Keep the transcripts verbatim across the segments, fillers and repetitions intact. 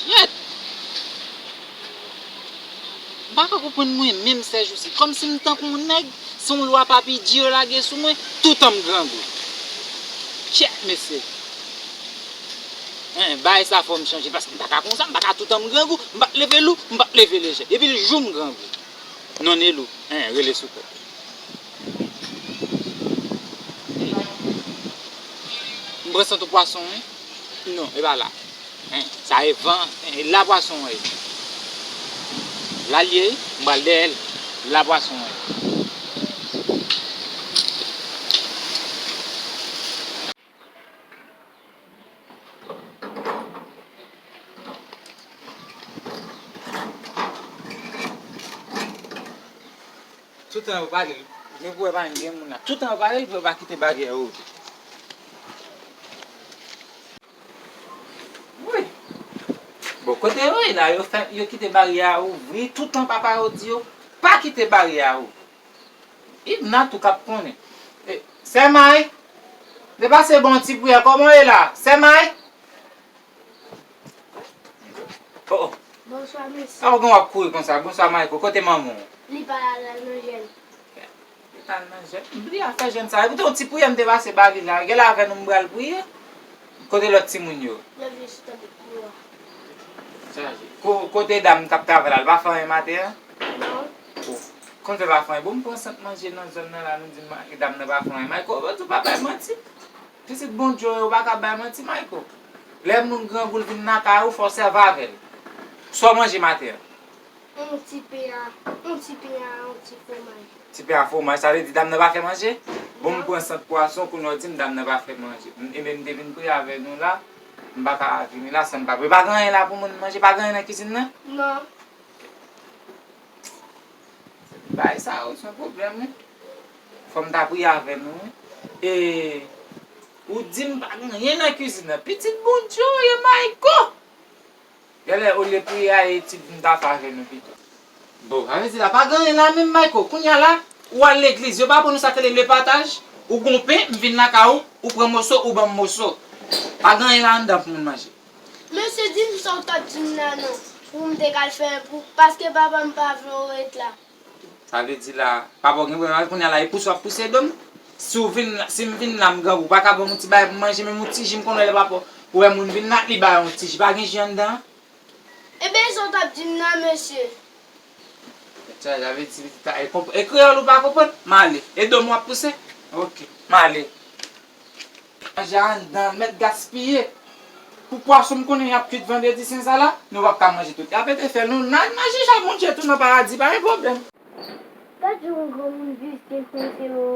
Mèt! M pa ka konprann mwen menm sèjousi. Kòmsi m tankou yon nèg, se yon lwa papi Dye yo lage sou mwen, toutan m grangou. Kèt, mesye! Hein, bagay sa fò m chanje, paske m pa ka konsa, m pa ka toutan m grangou, m pa t leve lou, m pa t leve lejè. Depi l jou m grangou. Non, Nelou, hein, rele sou kò. M pran sant yon pwason, wi. Non, e pa la. Hein, sa e van, hein, e la pwason an ye. La l ye, m pral dèyè l. La pwason an ye. Toutan yo pale, men pou wè pa gen moun la. Toutan yo pale, pou yo pa kite baryè yo ouvri. Wi. Bon, kote yo ye la, yo fè, yo kite baryè a ouvri. Toutan papa yo di yo, pa kite baryè a ouvri. Idna tou k ap konnen. E, Sè May, de pase bon ti priyè, kòman w ye la? Sè May? Oh, oh. Bonswa, mesye. Sa w gen w ap kouri konsa? Bonswa, Mayko. Kote manman w? Li pa la, l al nan jèn. Li al nan jèn. M bliye afè jèn sa. Epi tou, yon ti priyè m te pase ba li la. Gen la avè nou m pral priye. Kote lòt timoun yo? Yo vin sou tande priye a. Chaje. Ko-, kote dam k ap travay la, l pa fè anyen maten an? Non. Oh. Konn fè pa fè anyen. Bon, m pran sant manje nan zòn nan la, nou di ma-, dam nan pa fè anyen. Mayko, ou di w pa bay manti. Pitit Bondye w, ou pa ka bay manti, Mayko. Lè moun grangou l vin nan kay ou, fò w sèvi avè l. Sa w manje maten an? Yon ti pen a, yon ti pen a, yon ti fwomaj. Ti pen a fwomaj, sa vle di dam nan pa fè manje? Bon, m pran sant pwason, kounye a w di m dam nan pa fè manje. M, ebyen, m te vin priye avè nou la, m pa ka vini la san m pa priye. Pa gen anyen la pou moun manje, pa gen anyen nan kizin nan? Non. Bagay sa yo se yon pwoblèm, wi. Fò m ta priye avè nou, wi. E, ou di m pa gen anyen nan kizin nan. Pitit Bondye w ye, Mayko! Genlè, olye priye a, etid m ta fè avè nou pito. Bon, sa vle di la, pa gen anyen la menm, Mayko. Kounye a la, ou al legliz, yo pa ban nou sa k rele le pataj. Ou gon pen, m vin lakay ou, ou pran moso, ou ban m moso. Pa gen anyen la anndan pou moun manje. Mesye, di m sa w t ap di m la non, pou m te ka al fè pou, paske papa m pa vle w ret la. Sa vle di la, papa w gen pwoblèm avè l, kounye a la, e pouse w ap pouse do m? Si w vin la, si m vin la, m grangou, ou pa ka ban m yon ti bagay pou m manje, menm yon ti ji, m konnen lè papa w, ou wè moun vin la, li ba w yon ti ji, pa gen ji anndan? Ebyen, sa w t ap di m nan, mesye? Sa, sa vle di, pitit la, e konp-, e kreyòl ou pa konprann? M ale. E do m w ap pouse? Oke, m ale. Manje a anndan, mèt gaspiye. Pou pwason m konnen y ap kuit vandredi sen sa la, nou p ap ka manje tout. Y ap ete fè nou, n a, n a jije ak Bondye tou nan paradi, pa gen pwoblèm. Gad jan yon granmoun vizye mesye yo.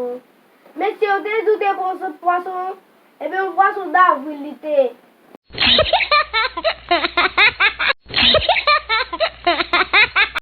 Mesye yo te di w te pran sant pwason, ebyen yon pwason davril li te ye.